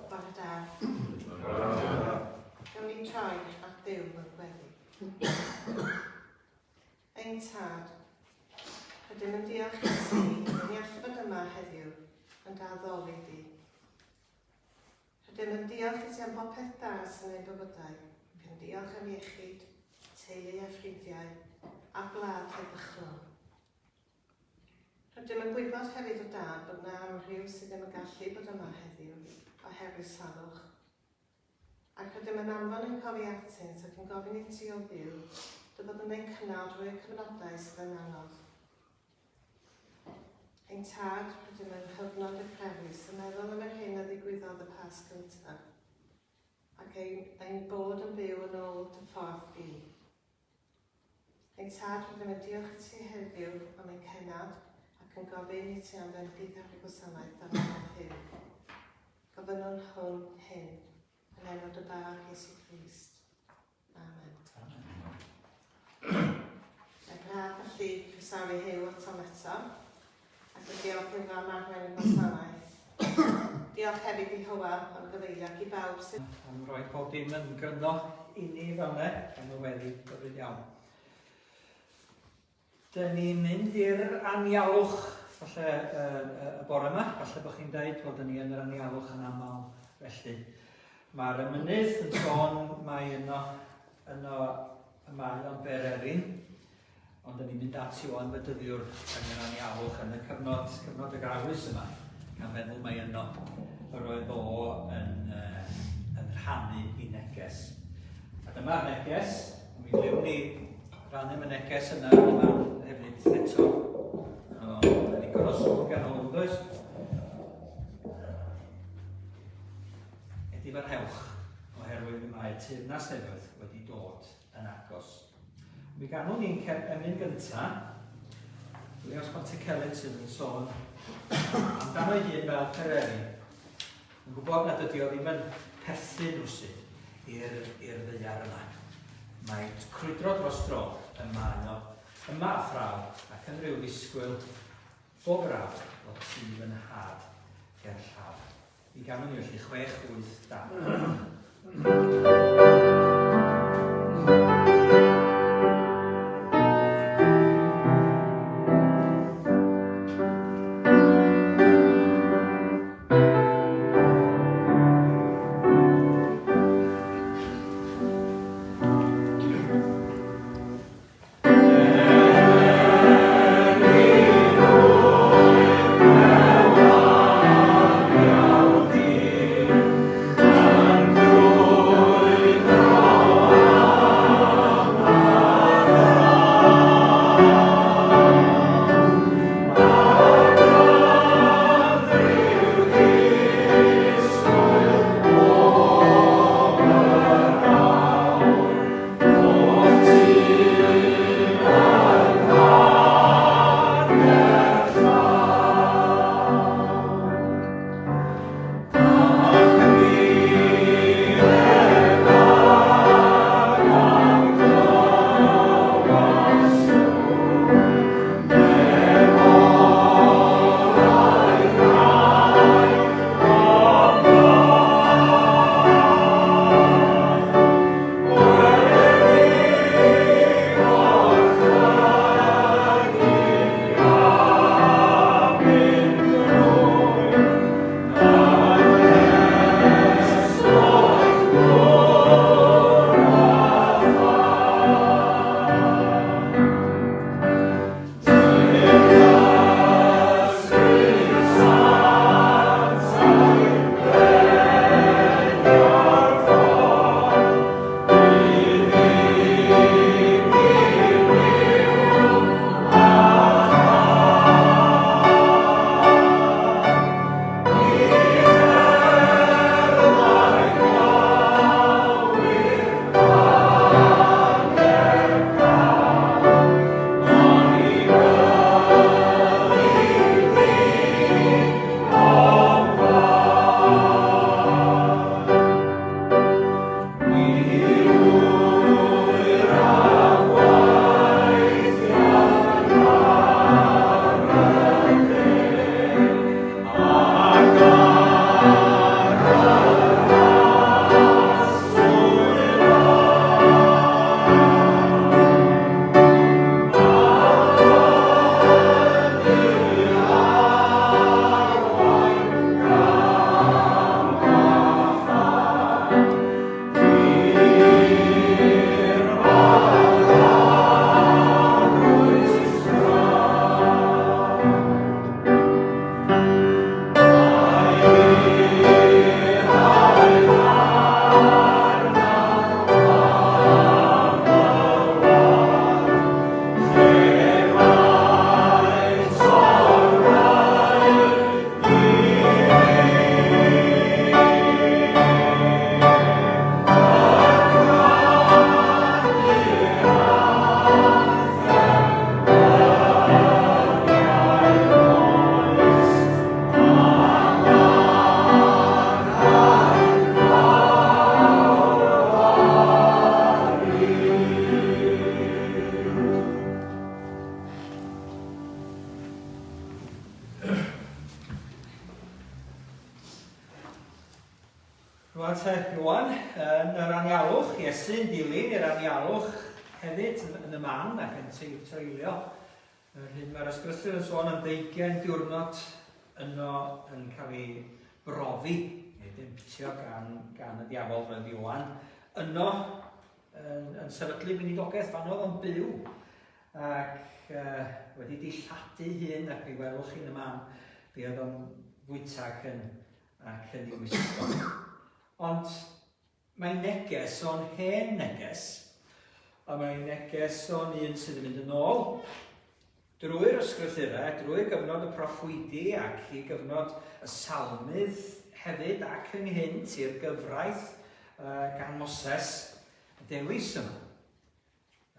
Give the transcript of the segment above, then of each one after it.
Bore da. Gawn ni troi at Dduw mewn gweddi. Ein Tad, rydym yn diolch i ti i ni allu fod yma heddiw yn dy addoli di. Rydym yn diolch i ti am bopeth da sy'n ein bywydau, ac yn diolch am iechyd, teulu a ffrindiau, a gwlad heddychlon. Rydym yn gwybod hefyd o Dad bod 'na amryw sydd ddim yn gallu bod yma heddiw oherwydd salwch. Ac rydym yn anfon ein cofi atynt ac yn gofyn i ti, O Dduw, dy fod yn eu cynnal drwy y cyfnodau sydd yn anodd. Ein Tad, rydym yng nghyfnod y Crefis yn meddwl am yr hyn a ddigwyddodd y Pasg gyntaf, ac ein, ein bod yn byw yn ôl dy ffordd di. Ein Tad, rydym yn diolch i ti heddiw am ein cennad ac yn gofyn i ti am fendith ar y gwasanaeth ar ôl hyn. Gofynnwn hwn hyn yn enw dy Fab Iesu Grist. Amen. Amen. Mae'n braf gallu croesawu Huw atom eto. Ac yn diolch iddo am arwain y gwasanaeth. Diolch hefyd i Hywel am gyfeilio ac i bawb sydd... Am roi pob dim yn gryno i ni fel 'ne, am y weddi hyfryd iawn. Dyn ni'n mynd i'r anialwch falle y bore yma, falle bod chi'n dweud bod ni yn yr anialwch yn aml felly. Mae'r emynydd yn sôn mai yno, yno y mae o'n bererin, Ond dyn ni'n mynd at Ioan Fedyddiwr yn yr anialwch yn y cyfnod, cyfnod y grawys yma, gan feddwl mai yno yr oedd o yn, uh, yn rhannu i neges. A dyma'r neges, mi glywn ni rannu y neges yna yn y man hefyd eto. O, ddigon o sŵn gan o'n does? Edifarhewch, oherwydd mae teyrnas nefoedd wedi dod yn agos. Mi ganwn ni'n emyn gynta. Williams Pantycelyn sydd yn sôn amdano ei hun fel Pererin. Yn gwybod nad ydy o ddim yn perthyn rwsut i'r i'r ddaear yma. Mae crwydro dros dro y mae o yma a thraw ac yn rhyw ddisgwyl bob raw o tu fy nhad ger llaw. Mi ganwn ni felly 6, 8, 2. Rwan te, Ioan, yn yr anialwch, Iesu'n dilyn i'r anialwch hefyd yn y man ac yn treulio. Yr hyn mae'r ysgrythur yn sôn am ddeugain diwrnod yno yn cael ei brofi, neu demptio gan, gan y diafol roedd Ioan yno yn, yn sefydlu weinidogaeth fan oedd o'n byw ac uh, wedi dilladu hun ac mi welwch chi'n y man be oedd o'n fwyta ac yn ac yn ei wisgo. Ond mae neges o'n hen neges, a mae neges o'n un sydd yn mynd yn ôl drwy'r ysgrythurau, drwy gyfnod y proffwydi ac i gyfnod y salmydd hefyd ac ynghynt i'r gyfraith uh, gan Moses, y dewis yma.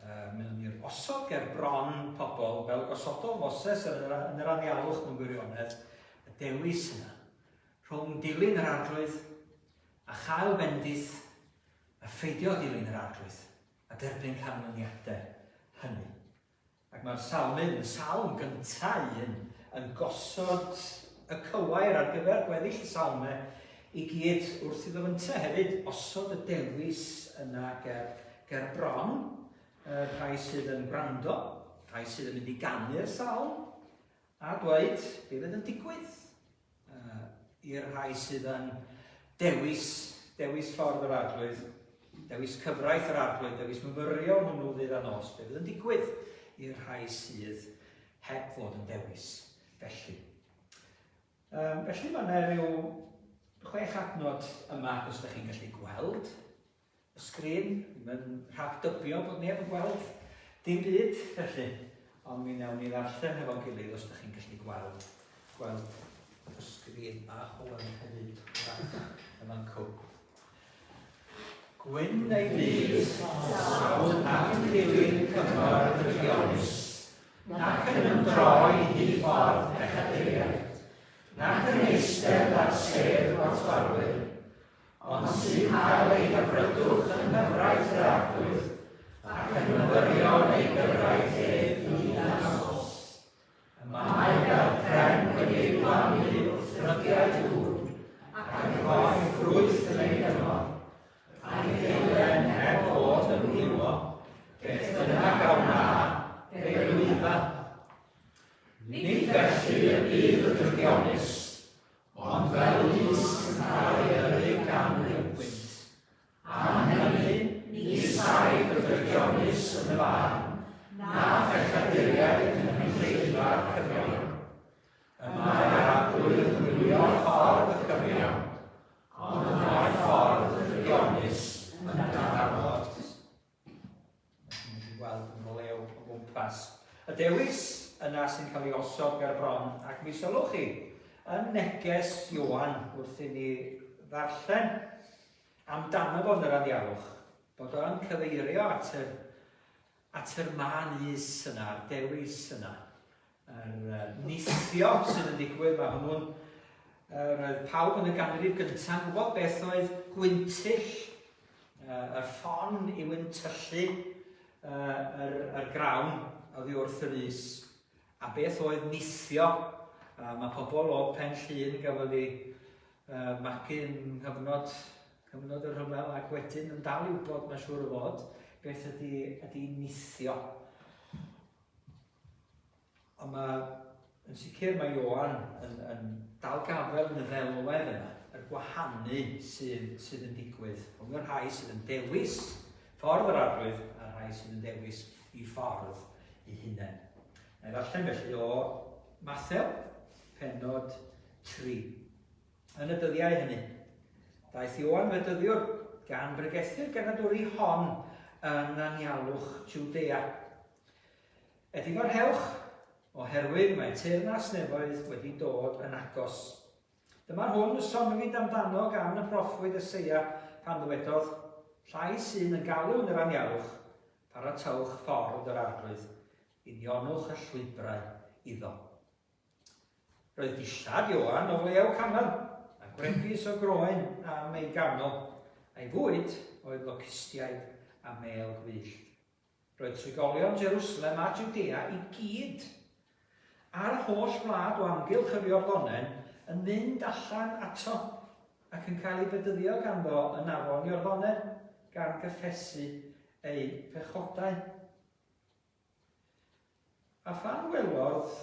Uh, Mae'n ni'r osod ger bron pobl, fel gosododd Moses yn yr, yn yr anialwch mewn gwirionedd, y dewis yna, rhwng dilyn yr arglwydd a chael bendith a pheidio dilyn yr arglwydd a derbyn canlyniadau hynny. Ac mae'r salmydd yn y salm gyntaf un yn gosod y cywair ar gyfer gweddill y salmau i gyd wrth iddo fynta hefyd osod y dewis yna ger, ger bron y rhai sydd yn gwrando, rhai sydd yn mynd i ganu'r salm, a dweud be fydd yn digwydd uh, i'r rhai sydd yn dewis, dewis ffordd yr arglwydd, dewis cyfraith yr arglwydd, dewis myfyrio hwnnw ddydd a nos, be fydd yn digwydd i'r rhai sydd heb fod yn dewis felly. Um, felly mae yna rhyw chwech adnod yma, os ydych chi'n gallu gweld. y sgrin, ddim yn rhagdybio bod neb yn gweld dim byd felly, ond mi wnawn ni ddarllen hefo'n gilydd os ydych chi'n gallu gweld, gweld y sgrin a hwn hefyd wrach yn fan Gwyn ei fyd, sawl ac yn dilyn cyngor y drygionus, nac yn ymdroi hyd ffordd pechaduriaid, nac yn eistedd ar sedd gwatwarwyr, Ond sy'n cael ei hyfrydwch yng nghyfraith yr Arglwydd, ac yn myfyrio yn ei gyfraith ef ddydd a nos. Y mae fel pren wedi ei blannu wrth ffrydiau dŵr, ac yn rhoi ffrwyth yn ei dymor, a'i ddeilen heb fod yn ddiwlo, beth bynnag a wna, fe lwydda. Nid felly y bydd y drygionus, Ond fel llys yn cael ei yrru gan wynt. Am hynny, ni saif y drygionus yn y farn, na phechaduriaid yn nghynulleidfa'r cyfiawn. Y mae'r Arglwydd yn gwylio ffordd y cyfiawn, ond y mae ffordd y drygionus yn darganfod. Chi'n gallu gweld yn golew o gwmpas. Y dewis yna sy'n cael ei osod ger bron, ac mi sylwch chi, yn neges Ioan wrth i ni ddarllen amdano fo yn yr anialwch, bod o'n cyfeirio at yr, at yr man is yna, a'r dewis yna, yr uh, nithio sydd yn digwydd, mae hwnnw'n uh, roedd pawb yn y ganrif gyntaf yn gwybod beth oedd gwyntyll, uh, yr ffon i wyntyllu uh, yr, yr grawn oddi wrth yr is, a beth oedd nithio. Uh, mae pobl o Pen Llŷn gafodd ei uh, magu yn nghyfnod, cyfnod y rhyfel ac wedyn yn dal i wybod, mae'n siŵr o fod, beth ydy, ydy nithio. Ond mae, yn sicr mae Ioan yn, yn dal gafael yn y ddelwedd yna, y gwahanu sydd, sydd yn digwydd rhwng y rhai sydd yn dewis ffordd yr arglwydd a'r rhai sydd yn dewis i ffordd i hunain. Na i ddarllen felly o Mathew, penod 3. Yn y dyddiau hynny, daeth Ioan Fedyddiwr gan bregethu'r genadwri hon yn anialwch Jwdea. Edifarhewch, oherwydd mae teyrnas nefoedd wedi dod yn agos. Dyma'r hwn y soniwyd amdano gan y proffwyd Eseia pan ddywedodd, Llais un yn galw yn yr anialwch, paratowch ffordd yr Arglwydd, unionwch y llwybrau iddo. Roedd dillad Ioan o flew camel, a gwregys o groen am ei ganol, a'i fwyd oedd locustiaid a mêl gwyllt. Roedd trigolion Jerusalem a Jwdea i gyd, a'r holl wlad o amgylch yr Iorddonen, yn mynd allan ato, ac yn cael eu bedyddio ganddo yn afon Iorddonen, gan gyffesu eu pechodau. A phan welodd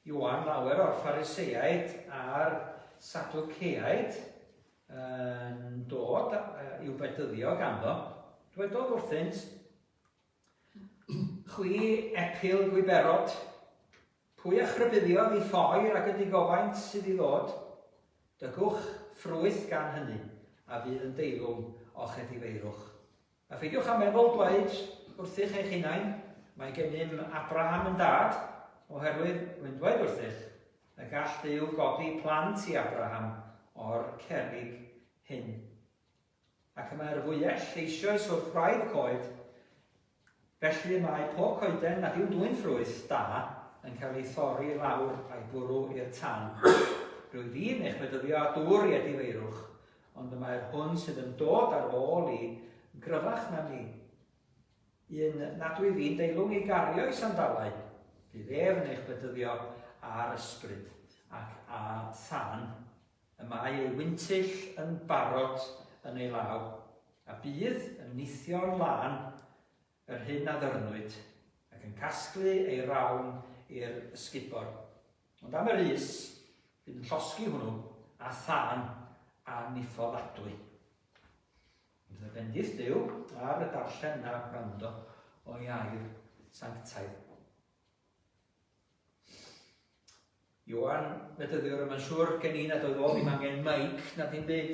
Ioan lawer o'r Phariseaid a'r Sadwceaid yn dod i'w bedyddio ganddo, dwedodd wrthynt, Chwi epil gwiberod, pwy a'ch rhybuddiodd i ffoi rhag y digofaint sydd i ddod? Dygwch ffrwyth gan hynny, a fydd yn deilwng o'ch edifeirwch. A pheidiwch â meddwl dweud wrthych eich hunain, 'Mae gennym Abraham yn dad', oherwydd rwy'n dweud wrthych y gall Duw godi plant i Abraham o'r cerrig hyn. Ac y mae'r fwyell eisoes wrth wraidd y coed, felly y mae pob coeden nad yw'n dwyn ffrwyth da yn cael ei thorri i lawr a'i bwrw i'r tân. Rwyf fi'n eich bedyddio â dŵr i edifeirwch, Ond y mae'r hwn sydd yn dod ar ôl i yn gryfach na mi. Un nad wyf fi'n deilwng i gario ei sandalau, bydd ef yn eich bedyddio â'r ysbryd ac â thân. Y mae ei wyntyll yn barod yn ei law, a bydd yn nithio'n lân yr hyn a ddyrnwyd, ac yn casglu ei rawn i'r ysgubor. Ond am yr us, bydd yn llosgi hwnnw â thân anniffoddadwy. Bydd y bendith Duw ar y darllen a'r gwrando o'i air sanctaidd. Ioan Fedyddiwr, mae'n siŵr gen i nad oedd o ddim angen meic na dim byd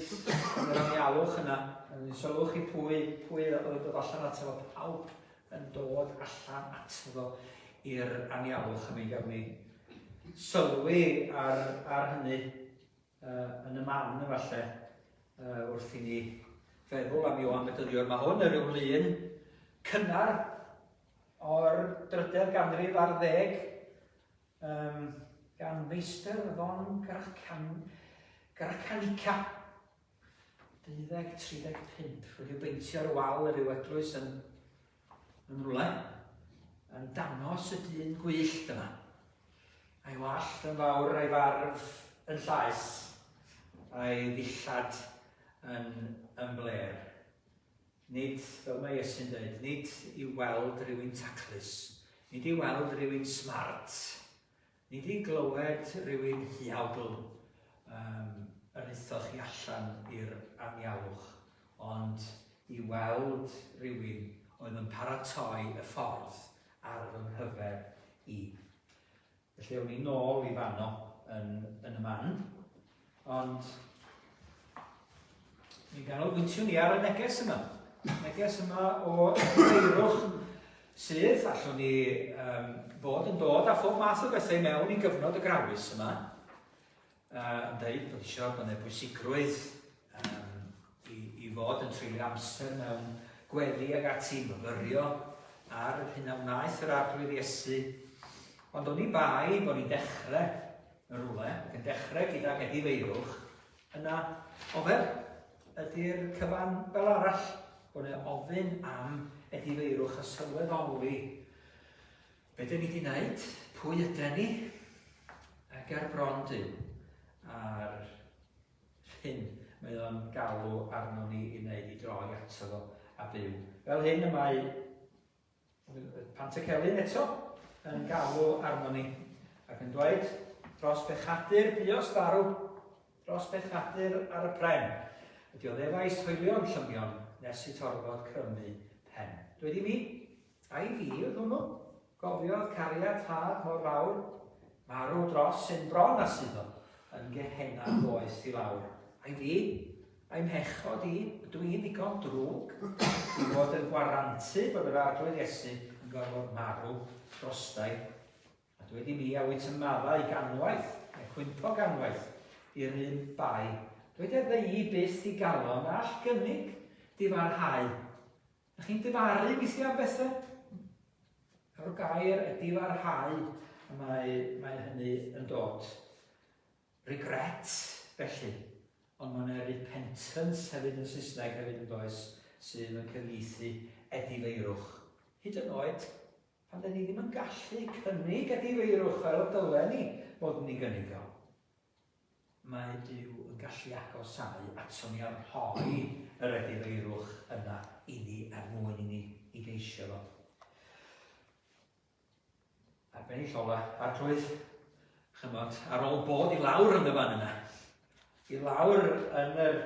yn yr anialwch yna. Yn sylwch chi pwy, pwy oedd yn dod allan ato fo, pawb yn dod allan ato fo i'r anialwch a mi gawn ni sylwi ar, ar hynny uh, yn y man efallai uh, wrth i ni feddwl am Ioan Fedyddiwr. Mae hwn yn rhyw lun cynnar o'r drydedd ganrif ar ddeg Um, gan Meistr von Gracan, Gracanica. 1235 wedi beintio ar wal yr yw eglwys yn, yn rhywle, yn dangos y dyn gwyllt yma. A'i wallt yn fawr, a'i farf yn llaes, a'i ddillad yn, yn bler. Nid, fel mae Iesu'n dweud, nid i weld rhywun taclus, nid i weld rhywun smart, nid i glywed rhywun huawdl um, yr aethoch chi allan i'r anialwch, ond i weld rhywun oedd yn paratoi y ffordd ar fy nghyfer i. Felly awn ni nôl i fanno yn, yn y man. Ond mi ganolbwyntiwn ni ar y neges yma. Neges yma o edifeirwch sydd, allwn ni um, fod yn dod â phob math o bethau mewn i gyfnod y grawys yma. Yn dweud bod eisiau bod yna bwysigrwydd um, i, i fod yn treulio amser mewn gweddi ag ati, myfyrio ar yr hyn a wnaeth yr Arglwydd Iesu. Ond o'n i bai bod ni'n dechrau yn rhywle ac yn dechrau gydag edifeirwch, yna ofer ydy'r cyfan fel arall, bod yna ofyn am edifeirwch a sylweddoli be dyn ni wedi wneud, pwy ydyn ni, ac ar bron Duw, a'r hyn mae o'n galw arno ni i wneud i droi ato fo a byw. Fel hyn y mae Pantycelyn eto yn galw arno ni ac yn dweud dros bechadur buos farw, dros bechadur ar y pren. Y dioddefais hoelion llymion nes i torfod crymu pen. Dweud i mi, ai fi oedd hwnnw? Gofiodd cariad tad mor fawr, marw dros sy'n bron a suddo yn Gehenna ddoeth i lawr. Ai fi? Ai mhechod i? Ydw i'n ddigon drwg i fod yn gwarantu bod yr Arglwydd Iesu yn gorfod marw drostai? A dweud i mi, a wyt yn maddau ganwaith, neu cwympo ganwaith, i'r un bai? Dweud e ddeui byth i galon na all gynnig difarhau. Ydych chi'n difaru weithiau am bethau? O'r gair edifarhau, mae, mae hynny yn dod. Regret, felly. Ond mae yna repentance hefyd yn Saesneg hefyd yn does, sydd yn cyfieithu edifeirwch. Hyd yn oed pan dyn ni ddim yn gallu cynnig edifeirwch fel y dylen ni fod yn ei gynnig o. Mae Duw yn gallu agosáu ato ni a rhoi yr edifeirwch yna i ni er mwyn i ni i geisio fo. Ar ben ei ola, arglwydd, chymod, ar ôl bod i lawr yn y fan yna, i lawr yn yr,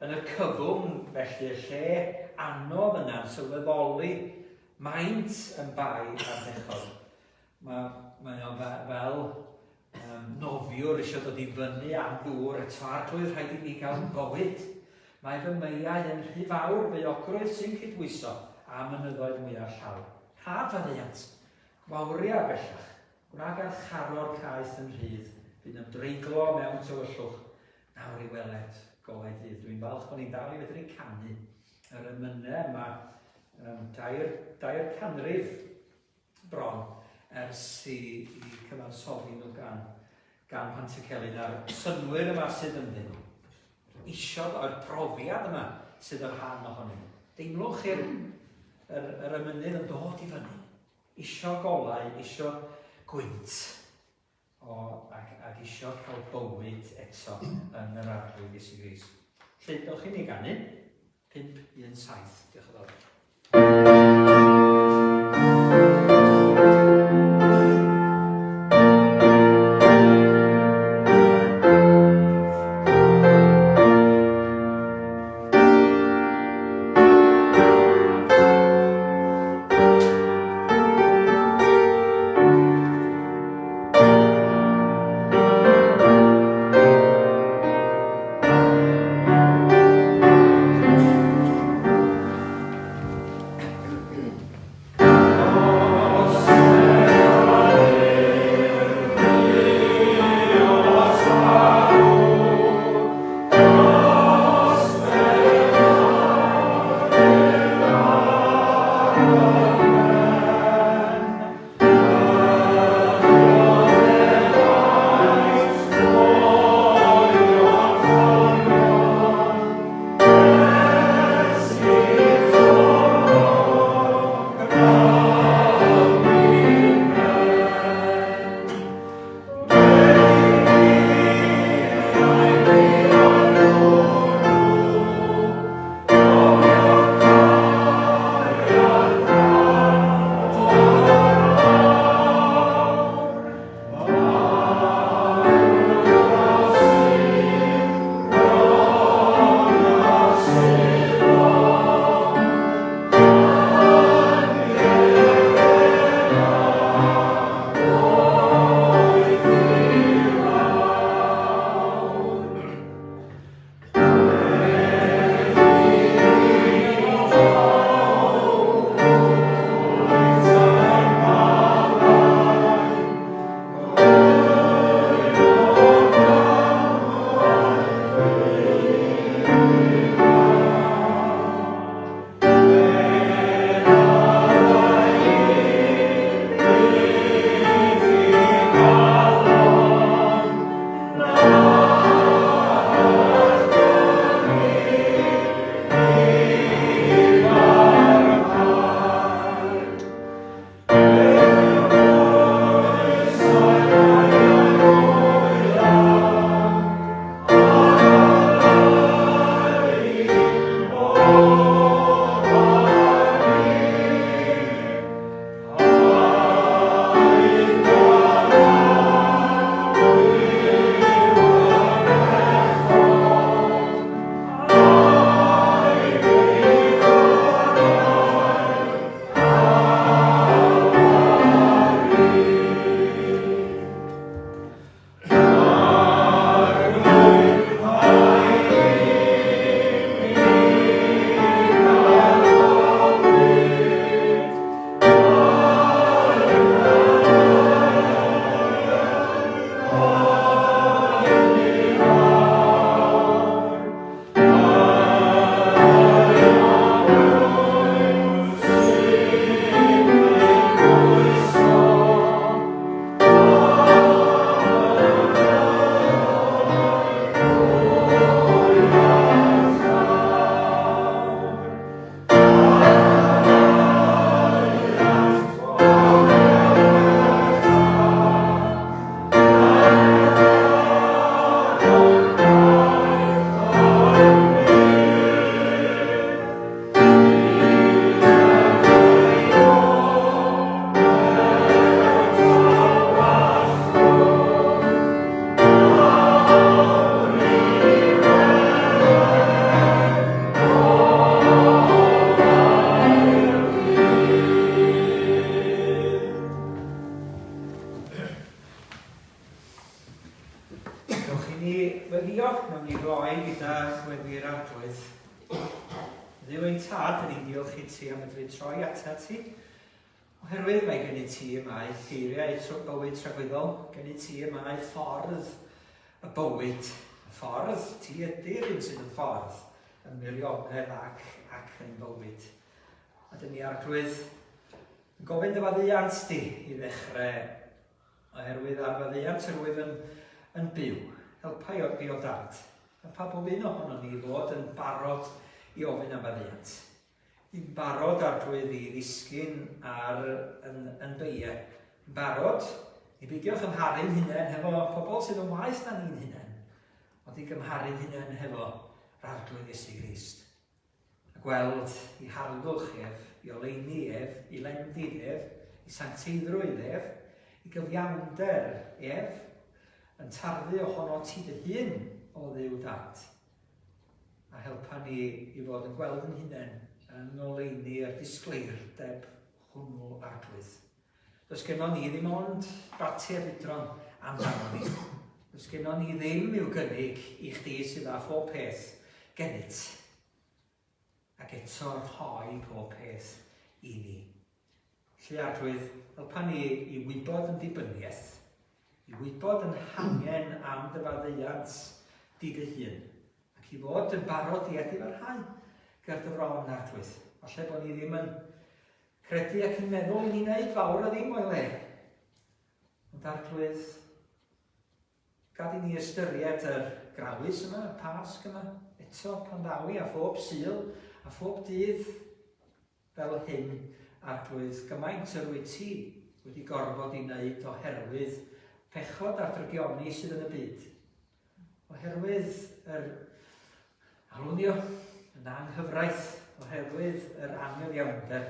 yn y cyfwng, felly y lle anodd yna, yn sylweddoli maint yn bai ar bechod. Mae, mae o fel nofiwr eisiau dod i fyny am ddŵr eto, arglwydd rhaid i mi gael bywyd. Mae fy meiau yn rhy fawr, beuogrwydd sy'n cydbwyso a mynyddoedd mwyaf llawr. Rhad faddeuant. Gwawria bellach. Gwna garcharor caeth yn rhydd, bu'n ymdreiglo mewn tywyllwch, nawr i weled golau dydd. Dwi'n falch bod ni'n dal i fedru canu yr emynau yma dair, dair canrif bron ers i, i cyfansoddi nhw gan, gan Pantycelyn a'r synnwyr yma sydd ynddyn nhw. Isio o'r profiad yma sydd yn rhan ohonyn nhw. Deimlwch chi'r yr, yr emynydd yn dod i fyny. Isio golau, isio gwynt, o, ac, ac isio cael bywyd eto yn yr Arglwydd Iesu Grist. Felly, dewch i ni ganu. 5, 1, 7. Diolch yn fawr. ni weddio, nawn ni gloi gyda gweddi'r Arglwydd. Dduw ein tad, dyn ni'n diolch i ti am medru troi atat ti. Oherwydd mae gennyt ti y mae geiriau bywyd tragwyddol, gennyt ti y mae ffordd y bywyd. Y ffordd, ti ydy'r un sydd yn ffordd, yn wirionedd ac, ac yn bywyd. A dyn ni Arglwydd yn gofyn dy faddeuant di i ddechrau Oherwydd ar faddeuant yr wyf yn, yn byw. Helpa i fi o dad. Helpa bob un ohonon ni i fod yn barod i ofyn am faddeuant. I'n barod arglwydd i ddisgyn ar yn, yn beie. Yn barod i beidio chymharu'n hunain hefo pobl sydd yn waeth na ni'n hunain, ond i gymharu'n hunain hefo yr Arglwydd Iesu Grist. A gweld i harddwch ef, i oleuni ef, i lendid ef, i sancteiddrwydd ef, i gyfiawnder ef, yn tarddu ohono ti dy hun, o Dduw Dad. A helpa ni i fod yn gweld yn hunain yng ngoleuni'r disgleirdeb hwnnw, Arglwydd. Does gennon ni ddim ond bati a budron amdano ni. Does gennon ni ddim i'w gynnig i chdi sydd â phob peth gennyt. Ac eto rhoi pob peth i ni. Felly Arglwydd, helpa ni i wybod yn dibyniaeth, i wybod yn hangen am dy faddeuant di dy hun, ac i fod yn barod i edifarhau ger dy fron, Arglwydd. Falle bod ni ddim yn Credu ac yn meddwl i ni wneud fawr o ddim o'i le. Ond Arglwydd, gad i ni ystyried yr grawys yma, y Pasg yma, eto pan ddaw i a phob Sul a phob dydd fel hyn, Arglwydd, gymaint yr wyt ti wedi gorfod i wneud oherwydd pechod a'r drygioni sydd yn y byd. Oherwydd yr alwnio, yn anghyfraith, oherwydd yr anghyfiawnder,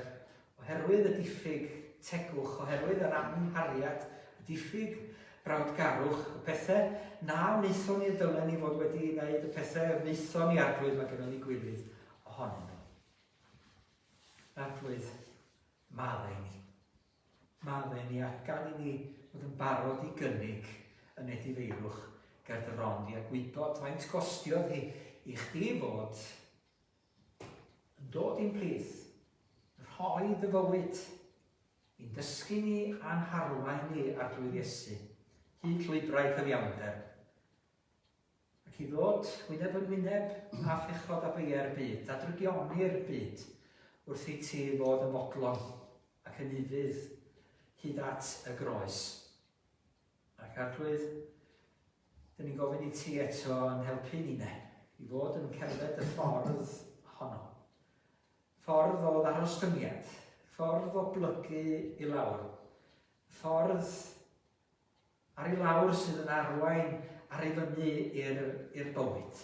oherwydd y diffyg tegwch, oherwydd yr anghariad, y diffyg brawdgarwch, y pethau na wnaethon ni y dylen ni fod wedi ei wneud, y pethau y wnaethon ni Arglwydd, mae gennym ni gwilydd ohonyn nhw. Arglwydd, maddau i ni. Maddau ni a gan i ni fod yn barod i gynnig yn edifeirwch ger dy fron di a gwybod faint gostiodd hi i chdi fod yn dod i'n plith, rhoi dy fywyd, i'n dysgu ni a'n harwain ni Arglwydd Iesu, hyd llwybrau cyfiawnder, ac i ddod wyneb yn wyneb â phechod a beiau'r byd, a drygioni'r byd, wrth i ti fod yn fodlon ac yn ufudd hyd at y groes. Ac Arglwydd, dyn ni'n gofyn i ti eto yn helpu ni ne, i fod yn cerdded y ffordd honno. Ffordd o ddarostyngiad, ffordd o blygu i lawr, ffordd ar i lawr sydd yn arwain ar i fyny i'r bywyd.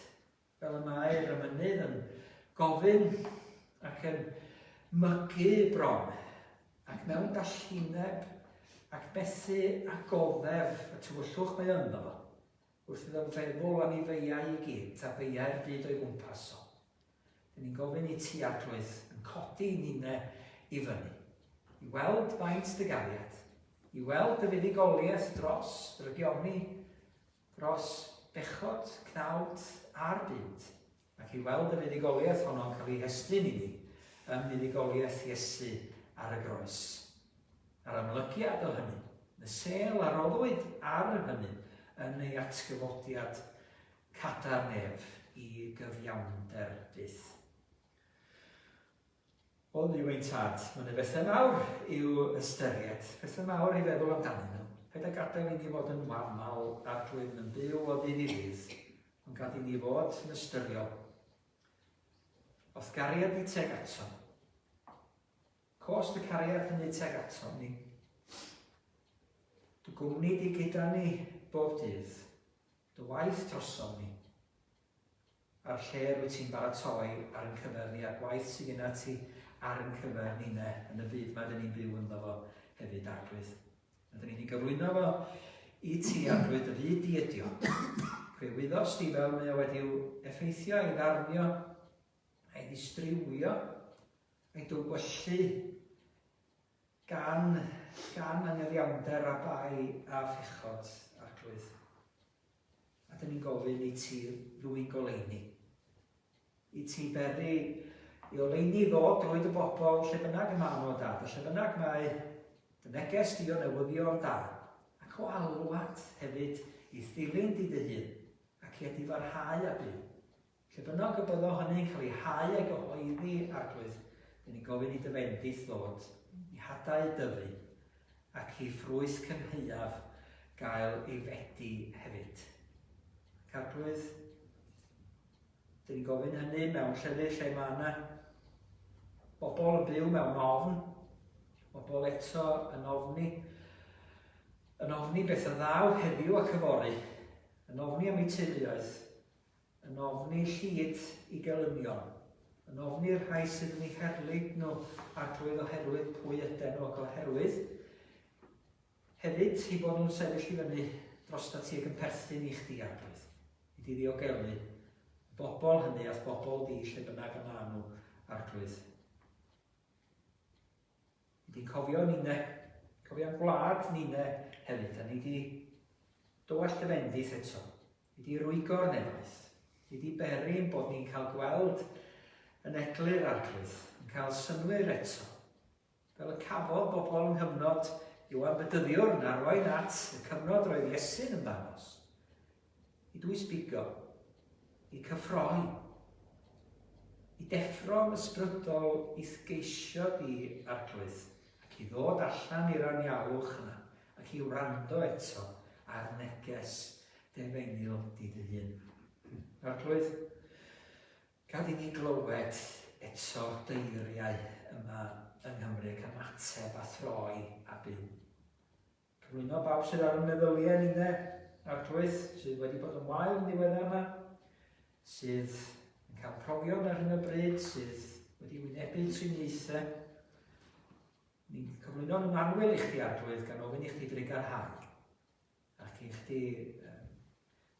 Fel y mae'r emynydd yn gofyn ac yn mygu bron, ac mewn dallineb ac methu a goddef y tywyllwch mae ynddo fo, wrth iddo feddwl am ei feiau i gyd a beiau'r byd o'i gwmpas o. Dyn ni'n gofyn i ti, Arglwydd, yn codi ninne i fyny, i weld faint dy gariad, i weld dy fuddugoliaeth dros drygioni, dros bechod, cnawd a'r byd, ac i weld y fuddugoliaeth honno'n cael ei hestyn i ni ym muddugoliaeth Iesu ar y groes. A'r amlygiad o hynny, y sêl a roddwyd ar hynny yn ei atgyfodiad Cadarn ef i gyfiawnder byth. O Dduw ein Tad, mae yna bethau mawr i'w ystyried, pethau mawr i feddwl amdanyn nhw. Paid â gadael i ni fod yn wamal Arglwydd yn byw o ddydd i ddydd, ond gad i ni fod yn ystyriol. O'th gariad di tuag atom. Cost y cariad hynny tuag atom ni. Dy gwmni di gyda ni bob dydd. Dy waith drosom ni, a'r lle rwyt ti'n baratoi ar ein cyfer ni, a'r gwaith sydd gyda ti ar ein cyfer ninne yn y byd mae dyn ni'n byw ynddo fo hefyd, Arglwydd. A dyn ni'n ei gyflwyno fo i ti, Arglwydd, dy fyd di ydi o. Fe wyddost di fel mae o wedi'w effeithio a'i ddarnio, a'i ddistriwio, a'i dywyllu Gan, gan angyfiawnder a bai a phechod, Arglwydd. A dyn ni'n gofyn i ti ddwyn goleuni. I ti beri i oleuni ddod drwy dy bobl lle bynnag y maen nhw, Dad, a lle bynnag mae dy neges di o newyddion da, ac o alwad hefyd i ddilyn di dy hun, ac i edifarhau a byw. Lle bynnag y byddo hynny'n cael ei hau a'i gyhoeddi, Arglwydd, dyn ni'n gofyn i dy fendith ddod, i hadau dyfu, ac i ffrwyth cynhaeaf gael ei fedi hefyd. Ac Arglwydd, dyn ni'n gofyn hynny mewn llefydd lle mae yna bobl yn byw mewn ofn, bobl eto yn ofni, yn ofni beth a ddaw heddiw ac yfory, yn ofni am eu teuluoedd, Yn ofni llid i gelynion. Yn ofni'r rhai sydd yn eu herlid nhw, Arglwydd, oherwydd pwy yden nhw ac oherwydd hefyd eu bod nhw'n sefyll i fyny drostat ti ac yn perthyn i chdi, Arglwydd, i di ddiogelu y bobl hynny a'th bobl di lle bynnag y maen nhw, Arglwydd. Ni 'di cofio ninne, cofio'n gwlad ninne hefyd, a ni 'di dywallt dy fendith eto. Ni 'di rwygo'r nefoedd. Ni 'di beri ein bod ni'n cael gweld yn eglur, Arglwydd, yn cael synnwyr eto. Fel y cafodd bobl yng nghyfnod Ioan Fedyddiwr yn arwain at y cyfnod roedd Iesu'n ymddangos. I dwysbigo, i cyffroi, i deffro'n ysbrydol i'th geisio di, Arglwydd, ac i ddod allan i'r anialwch yna, ac i wrando eto ar neges d'efengyl di dy hun. Arglwydd, gad i ni glywed eto d'eiriau yma yng Nghymru ac ymateb a throi a byw. Cyflwyno bawb sydd ar y meddyliau ninne, Arglwydd, sydd wedi bod yn wael yn ddiweddar yma, sydd yn cael profion ar hyn o bryd, sydd wedi wynebu triniaethau. Ni'n cyflwyno nhw'n annwyl i chdi, Arglwydd, gan ofyn i chdi drugarhau ac i chdi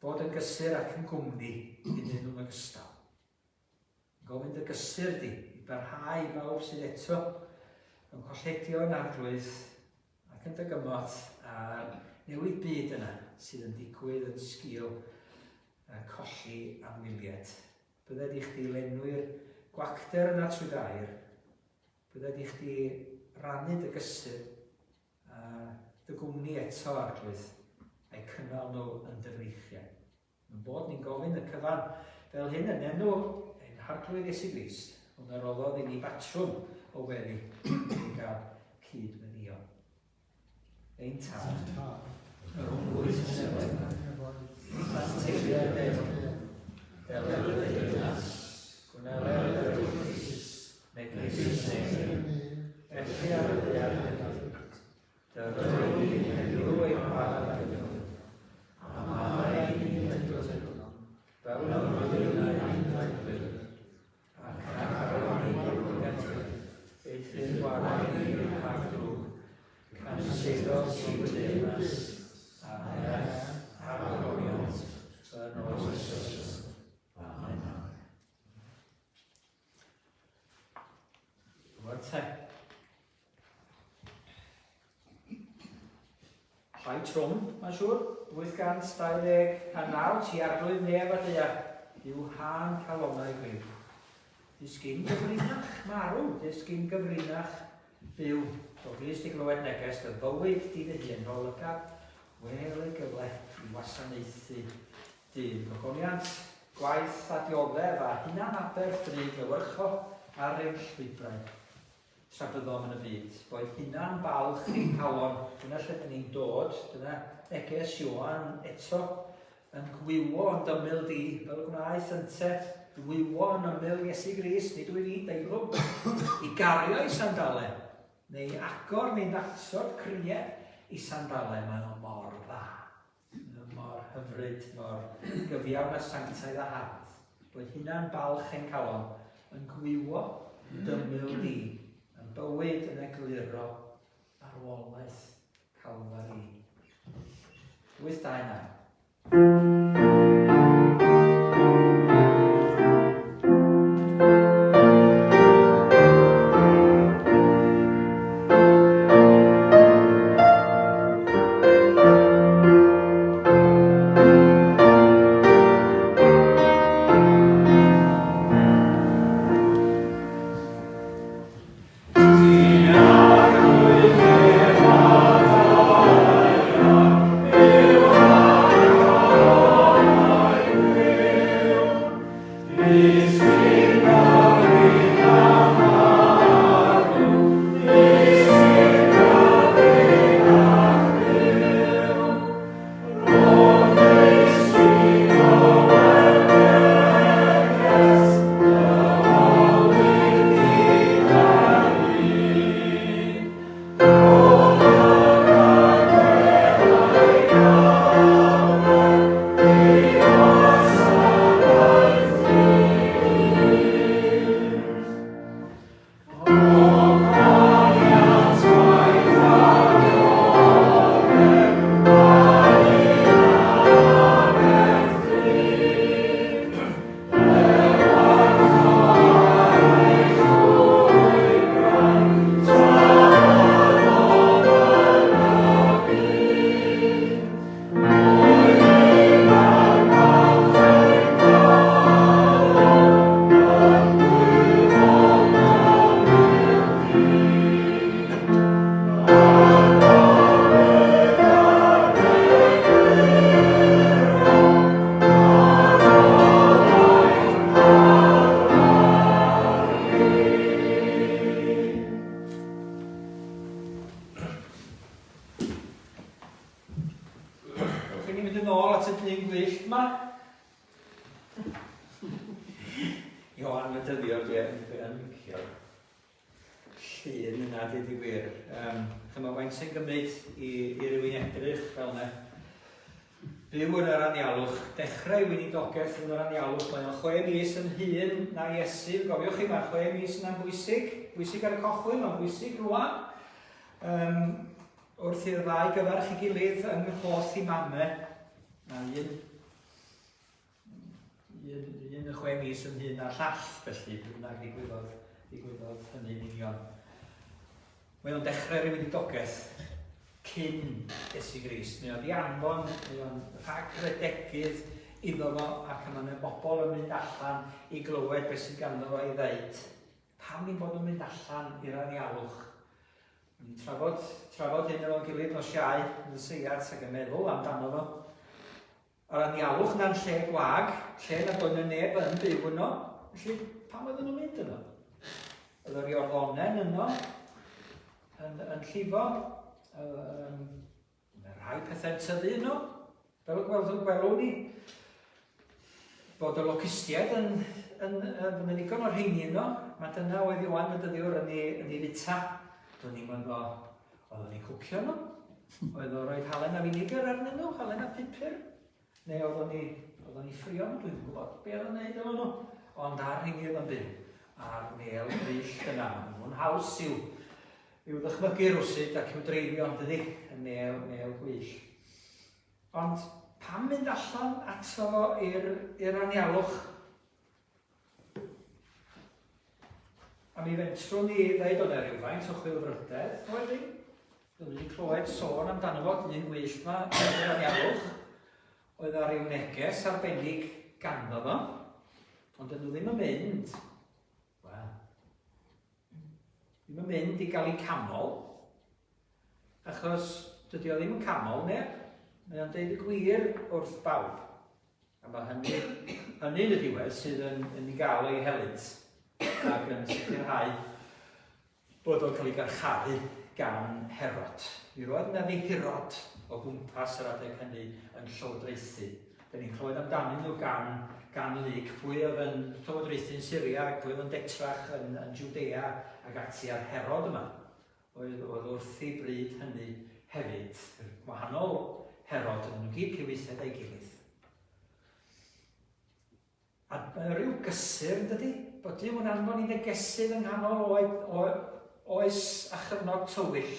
fod yn gysur ac yn gwmni iddyn nhw'n ogystal. Gofyn dy gysur di i barhau i bawb sydd eto mewn colledion Arglwydd ac yn dy gymorth a'r newid byd yna sydd yn digwydd yn sgil colli anwyliaid. Bydded i chdi lenwi'r gwacter yna trwy dair. Bydded i chdi rannu dy gysur a dy gwmni eto, Arglwydd, a'u cynnal nhw yn dy freichiau. Mae'n bod ni'n gofyn y cyfan fel hyn yn enw ein Harglwydd Iesu Grist, hwn a roddodd i ni batrwm o weddi i ni gael cyd-weddïo. Ein Tad, yr hwn wyt yn y nefoedd, sancteiddier dy enw, deled dy deyrnas, gwneler dy ewyllys, megis yn y nef, felly ar y ddaear hefyd. Dyfrwy ni heddiw ein bara dyddiol, a maddau i ni ein dyledion, fel y maddeuwn ein dyledwyr, ac na arwain ni i bwrgatory, eithr gwared ni rhag drwg, canys eiddo ti y deyrnas, a'r nerth, a'r ogoniant, yn oes oes. Amen. Rwan te. Llai trwm, mae'n siŵr. 829, ti arglwydd nef a daear, yw hân calonnau gwyn. Disgyn gyfrinach marw, disgyn gyfrinach byw. Do glust i glywed neges dy fywyd di dy hun, rho lygad, wel ei gyfle i wasanaethu dyn. Gogoniant, gwaith a dioddef a hunan-aberth drud lewyrcho ar ein llwybrau. Tra byddom yn y byd, boed hunan balch ein calon, dyna lle dyn ni'n dod, dyna neges Ioan eto, yn gwywo yn d'ymyl di, fel y gwnaeth ynte, wywo yn ymyl Iesu Grist, nid wyf i'n deilwng, i gario ei sandale, neu agor neu'n ddatod crie i sandale, mae o mor dda. Mae o mor hyfryd, mor gyfiawn a sanctaidd a hardd. Boed hunan balch ein calon yn gwywo d'ymyl di, yn bywyd yn egluro marwolaeth Calfari. 829. Liciwn ni mynd yn ôl at y dyn gwyllt ma? Ioan Fedyddiwr, dwi yn, dwi yn licio llun yna, dweud y gwir. Um, Chymod, faint sy'n gymryd i, i rywun edrych fel yna. Byw yn yr anialwch, dechrau ei weinidogaeth yn yr anialwch, mae o'n chwe mis yn hŷn na Iesu. Gofiwch chi, mae'r chwe mis yna'n bwysig, bwysig ar y cochwyn, mae'n bwysig rwan. Um, wrth i'r ddau gyfarch i gilydd yng nghoth i mame, a un, un, un y chwe mis yn hŷn na'r llall, felly pryd bynnag ddigwyddodd, ddigwyddodd hynny'n union. Mae o'n dechrau rhyw weinidogaeth cyn Iesu Grist. Mae o 'di anfon, mae o'n rhagredegydd iddo fo ac mae yna bobl yn mynd allan i glywed beth sydd ganddo fo i ddeud. Pam ni'n bod yn mynd allan i'r anialwch? Ni'n trafod, trafod hyn efo'n gilydd nos Iau yn y seiat ac yn meddwl amdano fo. Yr anialwch na'n lle gwag, lle nad oedd 'na neb yn byw yno, felly pam oedden nhw'n mynd yno? Oedd yr Iorddonen yno yn, yn llifo, um, mae rhai pethau'n tyfu yno, fel y gwelwn, gwelwn ni, bod y locustiaid yn, yn, yn, yn ddigon o'r rheini yno, mae dyna oedd Ioan Fedyddiwr yn ei, yn ei fita. Do'n i'n gwybod Oedden ni'n cwcio nhw? Oedd o'n rhoi halen a finegr arnyn nhw, halen a pupur? Neu oedden ni, oedden ni ffrio nhw, dwi'n gwybod be oedd o'n neud efo nhw. Ond ar rheini oedd o'n byw, a'r mel gwyllt yna, maen nhw'n haws i'w, i'w ddychmygu rwsut ac i'w dreifio, yn dydi, y mel, mel gwyllt. Ond pam mynd allan ato fo i'r anialwch? A mi fentrwn ni ddeud oedd e rhywfaint o chwilfrydedd, oedd hi? Dwi'n wedi clywed sôn amdano fo, dyn gwyllt ma yn yr anialwch. Oedd ar ryw neges arbennig ganddo fo, ond dyn nhw ddim yn mynd, wel, ddim yn mynd i gael eu canol, achos dydy o ddim yn canol neb. Mae o'n deud y gwir wrth bawb. A mae hynny, hynny yn y diwedd sydd yn, yn ei gael o'i helynt ac yn sicrhau bod o'n cael ei garcharu gan Herod. Mi roedd yna ddihirod o gwmpas yr adeg hynny yn llywodraethu. Da ni'n clywed amdanyn nhw gan, gan Luc, pwy oedd yn llywodraethu'n Syria, pwy oedd yn detrach yn, yn Judea ac ati a'r Herod yma. Oedd, oedd wrthi bryd hynny hefyd, yr gwahanol Herod, yn nhw gyd cyfieithiad a'i gilydd. A mae rhyw gysur, yn dydy? Bod Duw yn anfon i negesydd yng nghanol oed, oes a chyfnod tywyll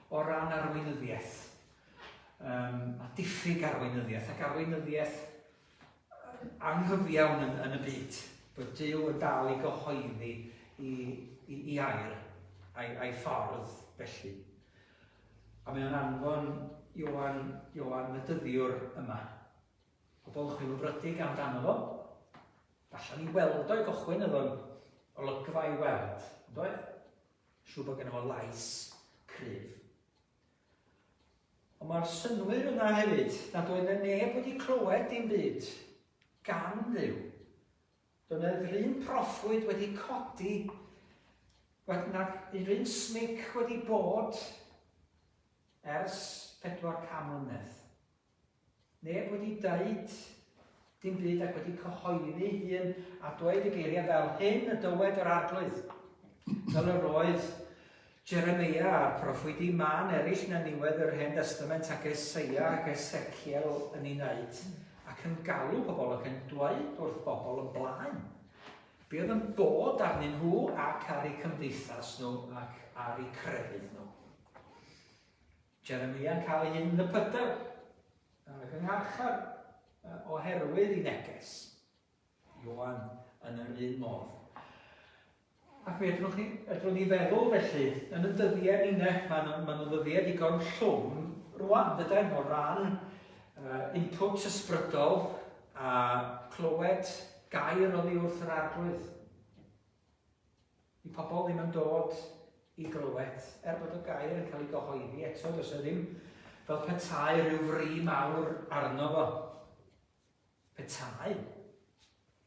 o ran arweinyddiaeth. Um, a diffyg arweinyddiaeth, ac arweinyddiaeth anghyfiawn yn, yn y byd. Bod Duw yn dal i gyhoeddi i, i, i air a'i, a'i ffordd felly. A mae o'n anfon Ioan, Ioan Fedyddiwr yma. Pobl chwilfrydig amdano fo. Allan i weld o'i gychwyn oedd o'n olygfa i weld, ond oedd? Siŵr bod gen fo lais cryf. Ond mae'r synnwyr yna hefyd nad oedd yna neb wedi clywed dim byd gan Dduw. Doedd yna un proffwyd wedi codi, nag un smic wedi bod ers 400 mlynedd. Neb wedi deud dim byd ac wedi cyhoeddi hun a dweud y geiriau fel hyn y dywed yr arglwydd. Fel yr oedd Jeremia a'r proffwydi mân eraill na niwedd yr Hen Destament ac Eseia ac Ezekiel yn ei wneud ac yn galw pobl ac yn dweud wrth bobl yn blaen be oedd yn bod arnyn nhw ac ar eu cymdeithas nhw ac ar eu crefydd nhw. Jeremia'n cael ei hun yn y pydel ac yng ngharchar oherwydd ei neges. Ioan yn yr un modd. Ac mi edrwch chi, edrwn ni feddwl felly, yn y dyddiau ninne, maen nhw'n ma nhw ddyddiau digon llwm rwan, dyden, o ran uh, input ysbrydol a clywed gair oddi wrth yr arglwydd. Di pobl ddim yn dod i glywed, er bod y gair yn cael ei gyhoeddi eto, does e ddim fel petai rhyw fri mawr arno fo. Petai.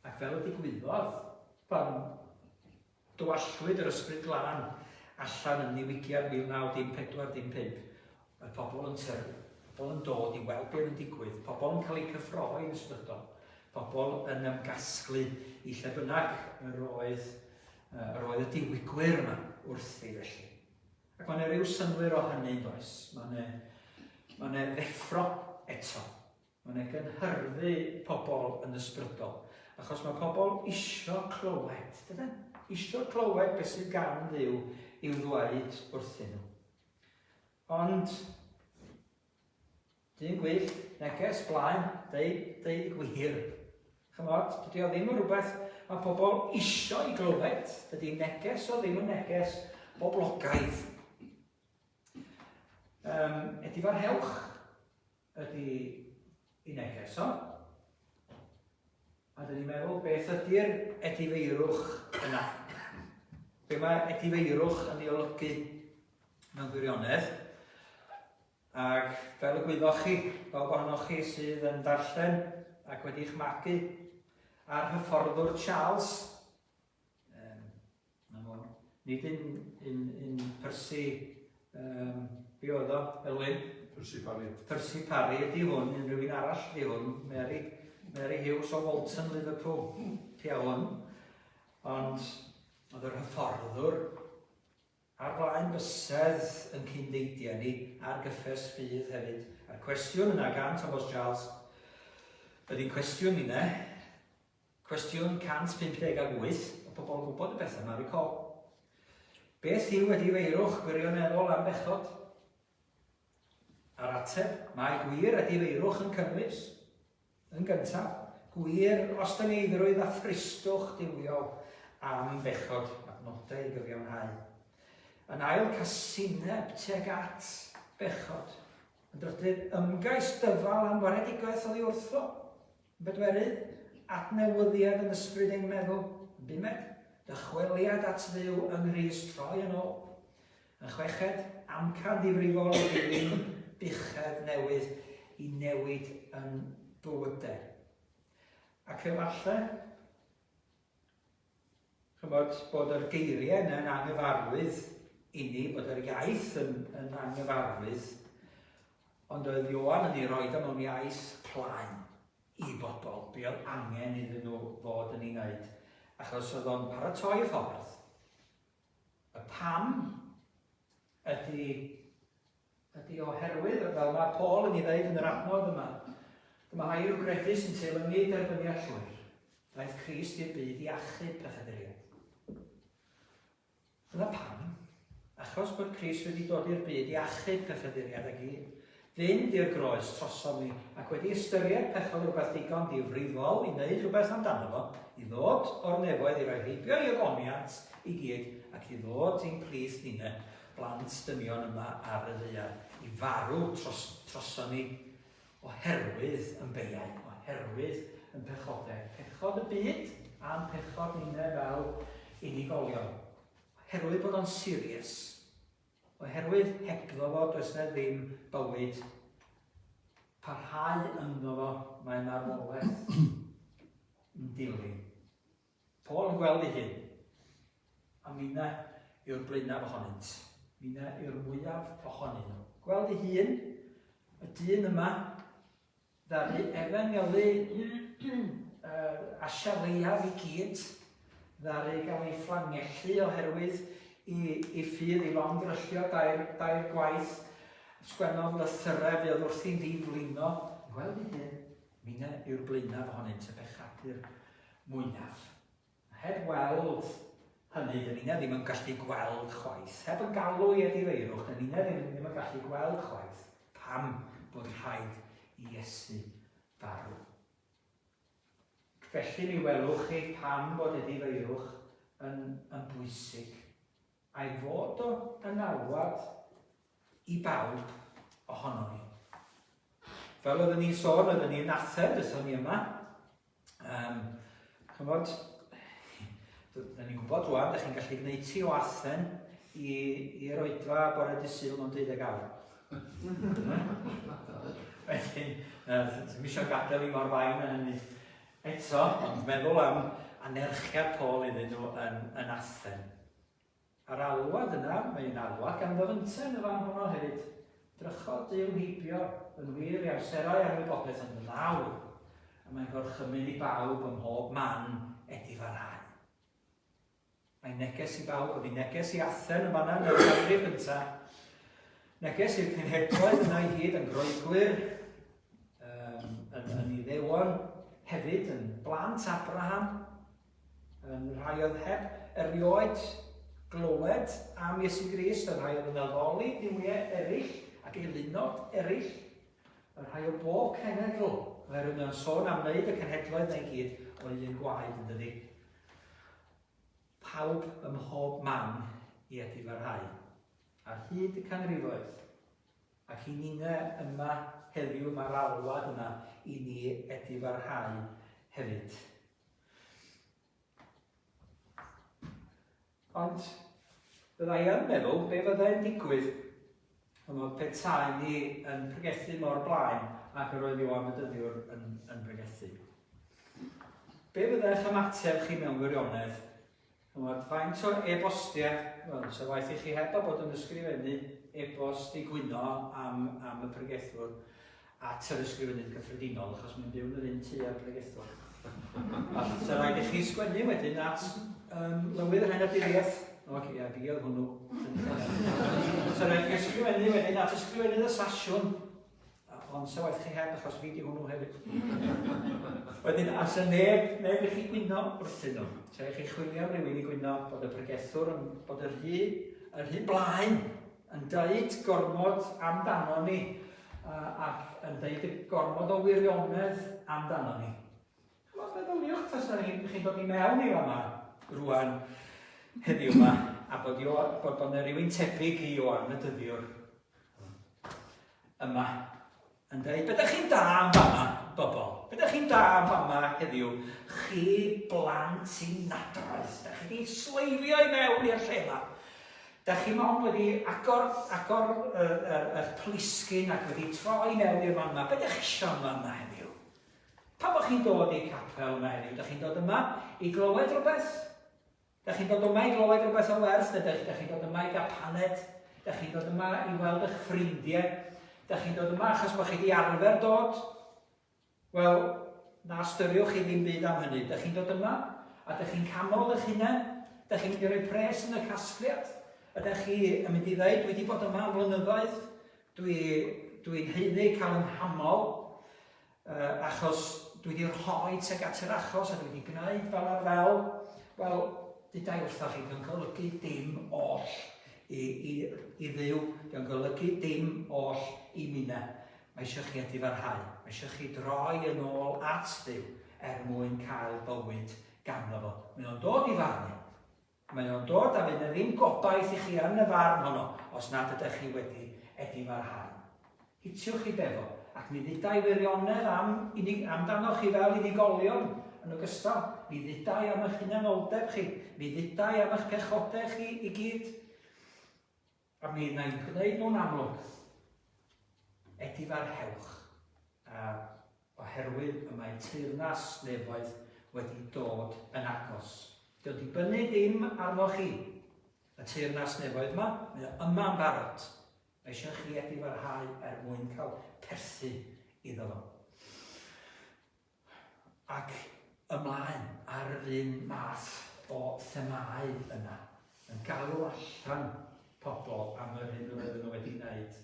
Ac fel y digwyddodd, pan dywallwyd yr Ysbryd Glân allan yn niwygiad 1914 15, mae pobl yn tyrru. Pobl yn dod i weld beth yn digwydd, pobl yn cael eu cyffroi yn ysbrydol, pobl yn ymgasglu i lle bynnag yr oedd, yr oedd y diwygwyr yma wrthi felly. Ac mae yna rhyw synnwyr o hynny yn does. Mae yna, mae yna ddeffro eto. Mae yna gynhyrfu pobl yn ysbrydol. Achos mae pobl isio clywed, dydyn? Isio clywed beth sydd gan Dduw i'w ddweud wrthyn nhw. Ond, dyn gwyllt, neges blaen, deud, deud y gwir. Chymod, dydy o ddim yn rhywbeth mae pobl isio i glywed. Dydy neges o ddim yn neges boblogaidd. Um, edifarhewch ydy i neges o. A dyn ni'n meddwl, beth ydy'r edifeirwch yna? Be mae edifeirwch yn ei olygu mewn gwirionedd? Ac fel y gwyddoch chi, fel ohonoch chi sydd yn darllen ac wedi'ch magu ar hyfforddwr Charles, Na fo. Nid un, un, un Percy, um, be oedd o, Elwyn? Percy Parry. Percy Parry ydy hwn, unrhyw un arall ydy hwn, Mary, Mary Hughes o Walton, Liverpool, pia hwn. Ond oedd yr hyfforddwr ar flaen bysedd yn cyndeidiau ni ar gyffes ffydd hefyd. A'r cwestiwn yna gan Thomas Charles ydy'n cwestiwn ni ne, Cwestiwn 158, mae pobl yn gwybod y bethau yma, recall. Beth yw edifeirwch gwirioneddol am bechod? A'r ateb, mae gwir edifeirwch yn cynnwys, yn gyntaf, gwir ostyngeiddrwydd a thristwch duwiol am bechod, adnodau i gyfiawnhau. Yn ail, casineb tuag at bechod. Yn drydydd, ymgais dyfal am waredigaeth oddi wrtho. Yn bedwerydd, adnewyddiad yn ysbryd ein meddwl. Yn bumed, dychweliad at Dduw yng Nghrist, troi yn ôl. Yn chweched, amcan difrifol i ddilyn buchedd newydd i newid yn bywydau. Ac efallai, chymod, bod yr geiriau yna yn anghyfarwydd i ni, bod yr iaith yn, yn anghyfarwydd, ond oedd Ioan yn ei roed o mewn iaith plaen i bobl, be oedd angen iddyn nhw fod yn ei wneud, achos oedd o'n paratoi y ffordd. Y pam ydy, ydy oherwydd, fel mae Paul yn ei ddeud yn yr adnod yma, dyma air gredu sy'n teilyngu derbyniad llwyr. Daeth Crist i'r byd i achub pechaduriaid. Dyna pam. Achos bod Crist wedi dod i'r byd i achub pechaduriaid ac i fynd i'r groes trosom ni ac wedi ystyried pechod rhywbeth digon difrifol i wneud rhywbeth amdano fo, i ddod o'r nefoedd i roi heibio i ogoniant i gyd ac i ddod i'n plith ninne, blant dynion yma ar y ddaear, i farw tros, troson ni oherwydd yn beiau, oherwydd yn pechodau, pechod y byd a'n pechod ninne fel unigolion. Oherwydd bod o'n serious, Oherwydd hebddo fo does 'na ddim bywyd. Parhau ynddo fo mae marwolaeth yn dilyn. Paul yn gweld ei hun. A minna yw'r blaenaf ohonynt. Minna yw'r mwyaf ohonyn nhw. Gweld ei hun, y dyn yma, Ddaru efengylu Asia Leiaf i gyd, ddaru gael ei fflangellu oherwydd i, i ffydd i longddryllio dair, dair gwaith, sgwennodd lythyrau fuodd wrthi'n ddiflino. Gweld ei hun, minna yw'r blaenaf ohonynt, y pechadur mwyaf. Heb weld hynny, dyn ni'na ddim yn gallu gweld chwaith. Heb yn galw i edifeirwch, dyn ni'na ddim, ddim yn gallu gweld chwaith pam bod rhaid i Iesu farw. Felly mi welwch chi pam bod edifeirwch yn, yn bwysig. A'i fod o yn alwad i bawb ohonon ni. Fel oeddwn ni'n sôn, oeddwn ni'n Athen, dethon ni yma. Um, chymod, da ni'n gwybod rwan, da chi'n gallu gwneud ti o Athen i'r oedfa bore dy Sul mewn 12 awr. Wedyn, ddim eisiau gadael i mor fain yn hynny eto, ond meddwl am anerchiad Paul iddyn nhw yn, yn Athen. A'r alwad yna, mae'n alwad ganddo fynte yn y fan honno hefyd. Drychodd Duw heibio yn wir i amserau anwybodaeth ond yn awr, y mae'n gorchymyn i bawb ym mhob man edifarhau. Mae'n neges i bawb, oedd hi'n neges i Athen yn fanna yn y ganrif gyntaf. Neges i'r cenhedloedd yna i gyd yn Groegwyr, um, yn, yn Iddewon, hefyd yn blant Abraham, yn rhai oedd heb erioed glywed am Iesu Grist, yn rhai oedd yn addoli duwiau eraill ac eilunod eraill, y rhai o bob cenedl, oherwydd mae'n sôn am wneud y cenhedloedd na i gyd o un gwaed yn dydi. Pawb ym mhob man i edifarhau. Ar hyd y canrifoedd, ac i ninne yma heddiw mae'r alwad yna i ni edifarhau hefyd. Ond byddai yn meddwl be fyddai'n digwydd chymod, petai ni yn pregethu mor blaen ac yr oedd Ioan Fedyddiwr yn, yn pregethu. Be fyddai'ch ymateb chi mewn gwirionedd? Chymod, faint o e-bostiau, wel, so waeth i chi heb a bod yn ysgrifennu e-bost i gwyno am, am y pregethwr, at yr ysgrifennydd cyffredinol, achos mae'n byw yn yr un tŷ â'r pregethwr. A so rhaid i chi sgwennu wedyn at um, lywydd yr henaduriaeth. O, okay, ia, fi oedd hwnnw. So rhaid i chi ysgrifennu wedyn at ysgrifennydd y sasiwn. Ond sa waith chi heb, achos fi di hwnnw hefyd. Wedyn, as y neb, neb i chi gwyno wrthyn nhw. So i chi chwilio am rywun i gwyno bod y pregethwr yn bod y rhy, y rhy blaen yn deud gormod amdano ni ac yn deud y gormod o wirionedd amdano ni. Chymod, meddyliwch tasa ni, chi'n dod i mewn i fama rwan heddiw yma a bod, Io, bod, bod yna rhywun tebyg i Ioan y dyddiwr yma yn dweud, be ydych chi'n da am fama, bobl? Be ydych chi'n da am fama heddiw? Chi blant sy'n nadroedd. Da chi wedi sleifio i mewn i'r lle yma. Da chi mond wedi agor, agor yr, yr, yr plisgyn ac wedi troi mewn i'r fan yma. Be ydych chi eisiau yma yma heddiw? Pam bod chi'n dod i'r capel yma heddiw? Ydych chi'n dod yma i glywed rhywbeth? Dach chi'n dod yma i glywed rhywbeth o werth, neu dach, dach chi'n dod yma i gael paned, dach chi'n dod yma i weld eich ffrindiau, dach chi'n dod yma achos bod chi wedi arfer dod? Wel, na ystyriwch chi ddim byd am hynny. Dach chi'n dod yma a dach chi'n canol eich hunain, dach chi'n mynd i roi pres yn y casgliad, ydych chi yn mynd i ddeud, dwi wedi bod yma am flynyddoedd, dwi'n dwi haeddu cael yng nghamol, Uh, achos dwi wedi rhoi tuag at yr achos a dwi wedi gwneud fel ar fel, wel, dydau wrthoch chi, dwi'n golygu dim oll i, i, i ddiw, dwi'n golygu dim oll i minna. Mae eisiau chi edifarhau, mae eisiau chi droi yn ôl at Dduw er mwyn cael bywyd ganddo fo. Mae o'n dod i farnu. Mae o'n dod a fydd 'na ddim gobaith i chi yn y farn honno os nad ydych chi wedi edifarhau. Hitiwch chi befo, ac mi ddudai wirionedd am unig, amdanoch chi fel unigolion yn ogystal. Mi ddudai am eich hunanoldeb chi, mi ddudai am eich pechodau chi i gyd. A mi wna i'n gwneud nhw'n amlwg. Edifarhewch, a oherwydd y mae teyrnas nefoedd wedi dod yn agos. Dio'n dibynnu ddim arnoch chi. Y teyrnas nefoedd yma, mae o yma'n barod. Mae eisiau chi edifarhau er mwyn cael perthyn iddo fo. Ac ymlaen ar yr un math o themâu yna, yn galw allan pobl am yr hyn roedden nhw wedi wneud.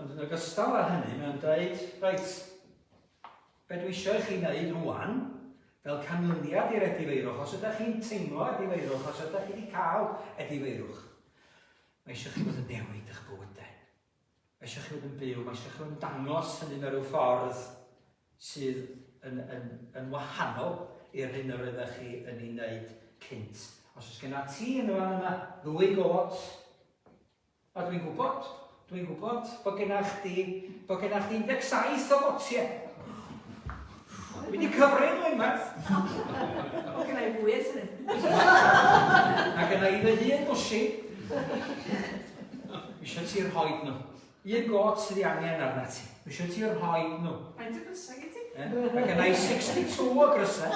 Ond yn ogystal â hynny, mae'n dweud, reit, be dwi eisiau i chi wneud rwan, fel canlyniad i'r edifeirwch, os ydych chi'n teimlo edifeirwch, os ydych chi wedi cael edifeirwch, mae eisiau chi fod yn newid eich bywydau. Mae eisiau chi fod yn byw, mae eisiau chi fod yn dangos hynny mewn rhyw ffordd sydd yn, yn, yn wahanol i'r hyn yr oeddech chi yn ei wneud cynt. Os oes genna ti yn y fan yma ddwy got, a dwi'n gwybod, dwi'n gwybod bod genna chdi, bod genna chdi 17 o gotiau. Dwi wedi cyfri nhw unwaith. O, genna i fwy ers hynny. A genna i fy hun bwsi. Mi eisiau ti rhoi nhw. Un got sydd ei angen arna ti. Mi eisiau ti rhoi nhw. Faint o grysau gen ti? Eh? Mae gen i 62 o grysau.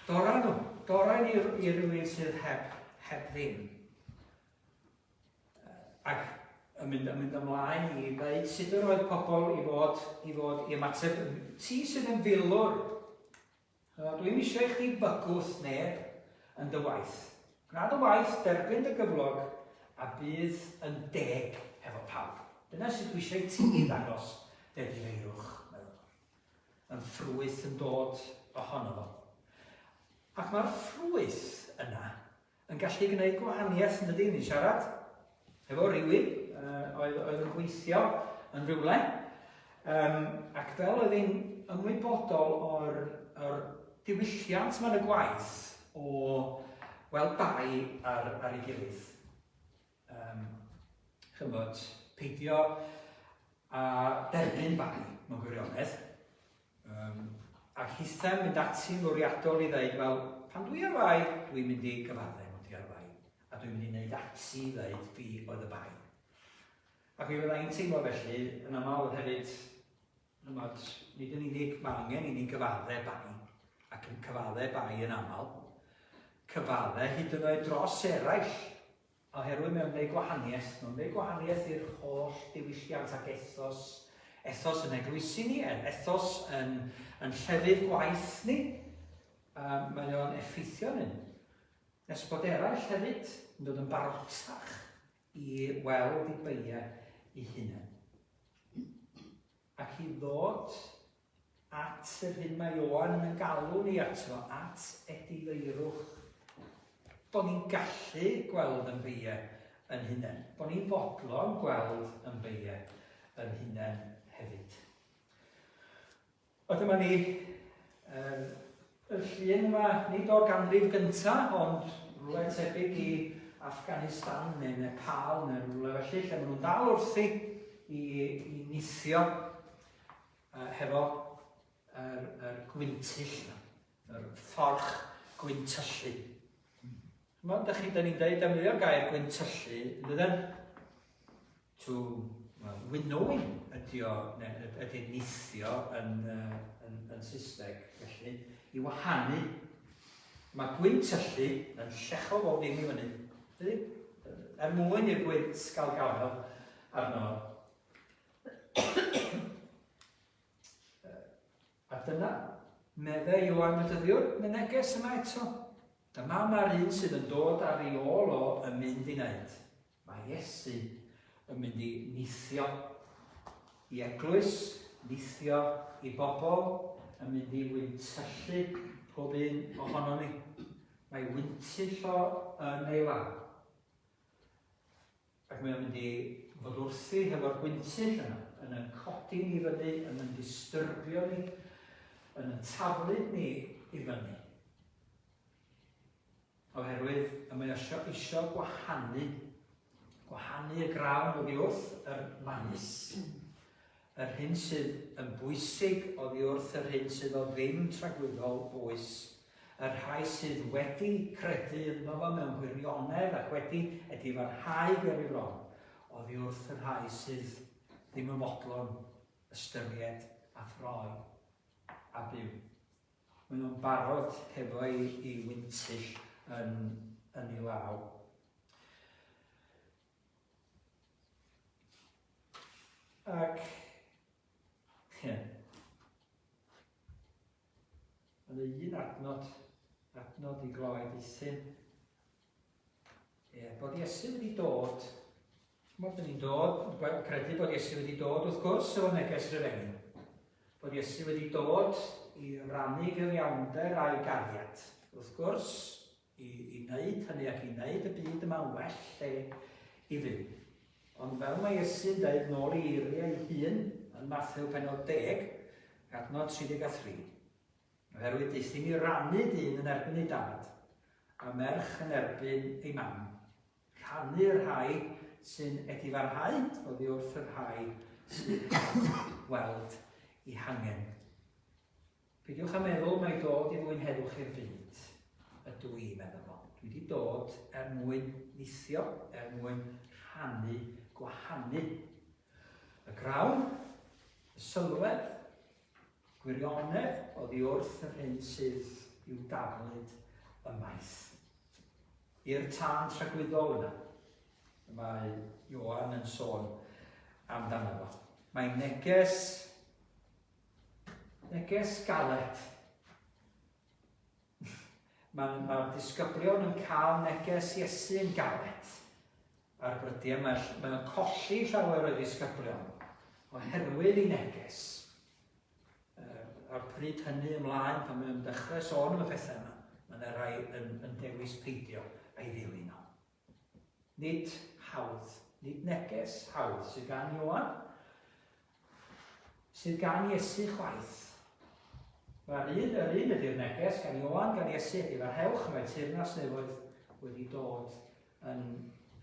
Dora nhw. Dora i, i rywun sydd heb, heb ddim. Ac yn mynd, yn mynd ymlaen i ddeud sut yr oedd pobl i fod, i fod i ymateb. Ti sydd yn filwr, Dwi'm eisiau i chdi bygwth neb yn dy waith. Gwna dy waith, derbyn dy gyflog, a bydd yn deg hefo pawb. Dyna sut dwi eisiau i ti ddangos dy edifeirwch, meddwl. Yn ffrwyth yn dod ohono fo. Ac mae'r ffrwyth yna yn gallu gwneud gwahaniaeth yn dydy? Ni'n siarad efo rhywun uh, oedd, oedd yn gweithio yn rhywle, um, ac fel oedd hi'n ymwybodol o'r, or diwylliant ma'n y gwaith o weld bai ar, ar ei gilydd. Um, chymod, peidio a derbyn bai mewn gwirionedd. Um, ac hithau'n mynd ati'n fwriadol i ddeud, wel, pan dwi ar fai, dwi'n mynd i gyfadde mod i ar fai, a dwi'n mynd i wneud ati i ddeud fi oedd y bai. Ac mi fydda i'n teimlo felly, yn aml hefyd, chymod, nid yn unig mae angen i ni gyfadde bai, ac yn cyfadde bai yn aml, cyfadde hyd yn oed dros eraill Oherwydd mae o'n gwneud gwahaniaeth, mae'n gwneud gwahaniaeth i'r holl ddiwylliant ac ethos, ethos yn eglwysi ni, ethos yn, yn llefydd gwaith ni. Um, mae o'n effeithio yn hyn. Nes bod eraill hefyd yn dod yn barotach i weld i beiau eu hunain. Ac i ddod at yr hyn mae Ioan yn galw ni ato, at edifeirwch. Bod ni'n gallu gweld yn beie yn hunain. Bod ni'n fodlon gweld yn beie yn hunain hefyd. O dyma ni, um, y llun yma, nid o'r ganrif gyntaf, ond rhywle tebyg i Afghanistan neu Nepal neu rhywle felly, lle maen nhw'n dal wrthi i, i nithio uh, hefo yr, yr gwyntyll, yr fforch gwyntyllu. Chymod, da chi, da ni'n dweud defnyddio'r gair gwyntyllu, yn dydyn? To, well, winnowing ydy o, neu ydy nithio yn, uh, yn, yn Saesneg, felly, i wahanu. Mae gwyntyllu yn llecho bob dim i fyny. Dydy? Er mwyn i'r gwynt gael gafael arno. A dyna, meddai Ioan Fedyddiwr, yn y neges yma eto. Dyma mae'r un sydd yn dod ar ei ôl o yn mynd i wneud. Mae Iesu yn mynd i nithio i eglwys, nithio i bobl, yn mynd i wyntyllu pob un ohono ni. Mae wyntyll o yn ei law. Ac mae o'n mynd i fod wrthi hefo'r gwyntyll yna, yn yn codi ni fyny, yn yn distyrbio ni, yn yn taflu ni i fyny. Oherwydd y mae isio, isio gwahanu, gwahanu y grawn oddi wrth yr manus. Yr hyn sydd yn bwysig oddi wrth yr hyn sydd o ddim tragwyddol bwys, y rhai sydd wedi credu ynddo fo mewn gwirionedd ac wedi edifarhau ger ei fron, oddi wrth y rhai sydd ddim yn fodlon ystyried a throi a byw. Maen nhw'n barod hefo ei, ei wyntyll yn, yn ei law. Ac, ie, mae yna un adnod, adnod i gloi deuthyn. Ie, bod Iesu wedi dod, chymod, dyn ni'n dod, credu bod Iesu wedi dod wrth gwrs efo neges rhyfengyl. Bod Iesu wedi dod i rannu gyfiawnder a'i gariad. Wrth gwrs, i, i wneud hynny ac i wneud y byd yma yn well lle i fyw. Ond fel mae Iesu'n dweud nôl i eiriau ei hun yn Mathew penod 10, adnod 33, oherwydd deuthum i rannu dyn yn erbyn ei dad, a merch yn erbyn ei mam, rhannu'r rhai sy'n edifarhau oddi wrth y rhai sydd heb weld eu hangen. Peidiwch â meddwl mai dod i ddwyn heddwch i'r byd ydw i, medda fo. Dwi wedi dod er mwyn nithio, er mwyn rhannu, gwahanu. Y grawn, y sylwedd, gwirionedd oddi wrth yr hyn sydd i'w daflud ymaith. I'r tân tragwyddol yna. y mae Ioan yn sôn amdano fo. Mae'n neges, neges galed. Mae'r mae disgyblion yn cael neges Iesu yn galed ar brydiau. Mae'n mae colli llawer o'i ddisgyblion oherwydd ei neges. A'r pryd hynny ymlaen, pan mae'n dechrau sôn am y pethau yma, mae yna rai yn, yn dewis peidio a'i ddilyn o. Nid hawdd, nid neges hawdd sydd gan Ioan, sydd gan Iesu chwaith. Mae'r un, yr un ydy'r neges gan Ioan, gan Iesu ydy farhewch, mae teyrnas nefoedd wedi dod yn,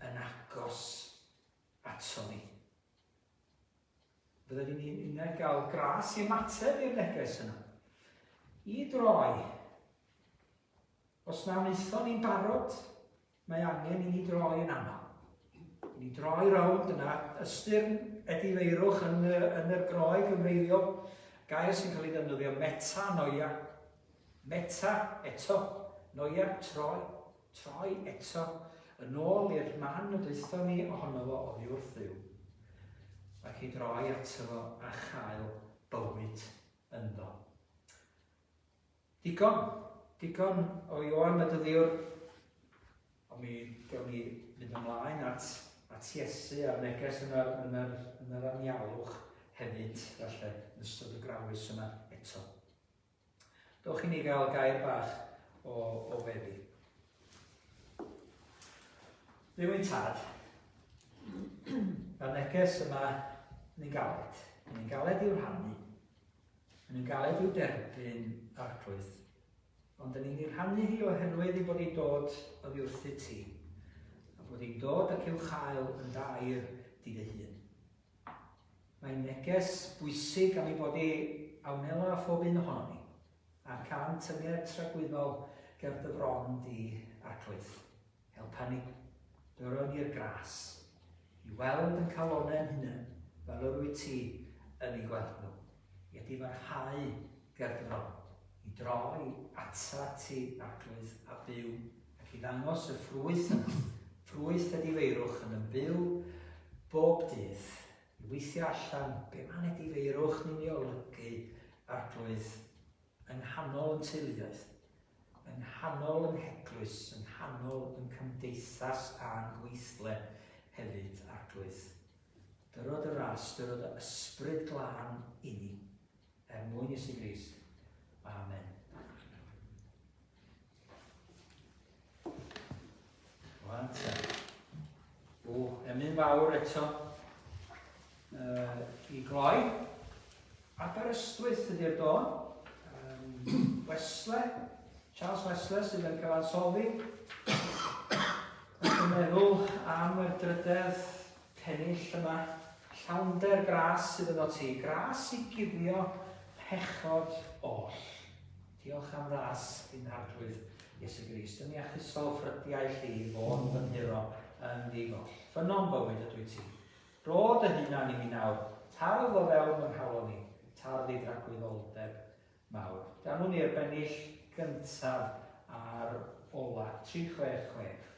yn agos ato ni. Fydden ni'n unai gael gras i ymateb i'r neges yna. I droi. Os na wnaethon ni'n barod, mae angen i ni droi yn aml. I ni droi rownd yna, ystyr edifeirwch yn, y, yn yr Groeg yn wreiddiol, gair sy'n cael ei ddefnyddio, meta noia. Meta, eto, noia, troi, Troi eto yn ôl i'r man y daethon ni ohono fo oddi wrth Dduw, ac i droi ato fo a chael bywyd ynddo. Digon, digon o Ioan Fedyddiwr, ond mi gawn ni fynd ymlaen at, at Iesu a'r neges yn yr, yn yr, yn yr anialwch hefyd, falle, yn ystod y grawys yma eto. Dowch i ni gael gair bach o, o weddi. Dduw ein tad, mae'r neges yma yn ein galed. Yn ein galed i'w rhannu, yn ein galed i'w derbyn arglwydd. Ond yn ni'n ei rhannu hi oherwydd ei bod hi'n dod oddi wrthyt ti, a bod hi'n dod ac i'w chael yn dy air di dy hun. Mae'n neges bwysig am ei bod hi a wnelo â phob un ohonon ni, a'r cân tynged tragwyddol ger dy fron di, Arglwydd. Helpa ni, dyro ni'r gras, i weld yn calonnau'n hunain fel yr wyt ti yn eu gweld nhw, i edifarhau ger dy fron, i droi atat ti, Arglwydd, a byw ac i ddangos y ffrwyth yna, ffrwyth edifeirwch yn yn byw bob dydd, i weithio allan be mae'n edifeirwch ni'n ei olygu, Arglwydd, yng nghanol yn teuluoedd, yng nghanol yn heglwys, yng nghanol yn cymdeithas a'n gweithle hefyd, Arglwydd. Dyro dy ras, dyro dy ysbryd glân inni, er mwyn Iesu Grist. Amen. Wan te. O, emyn fawr eto i gloi. Aberystwyth ydy'r dôn. Wesley, Charles Wesley sydd yn cyfansoddi. Ac yn meddwl am y drydedd pennill yma. Llawnder gras sydd yno ti. Gras i guddio pechod oll. Diolch am ras ein Harglwydd Iesu Grist, yn iachusol ffrydiau llu fo'n fy nghuro yn ddi-goll. Ffynnon bywyd ydwyt ti. Rho dy hunan i mi nawr, tardd o fewn fy nghalon i, tardd i dragwyddoldeb mawr. Ganwn ni'r bennill gyntaf a'r ola, 366.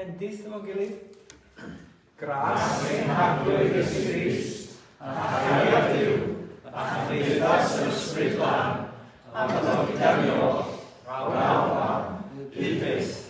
bendith efo'n gilydd. Gras ein Harglwydd Iesu Grist, a chariad Duw, a chymdeithas yr Ysbryd Glân, a byddwn gyda ni oll, nawr a hyd byth.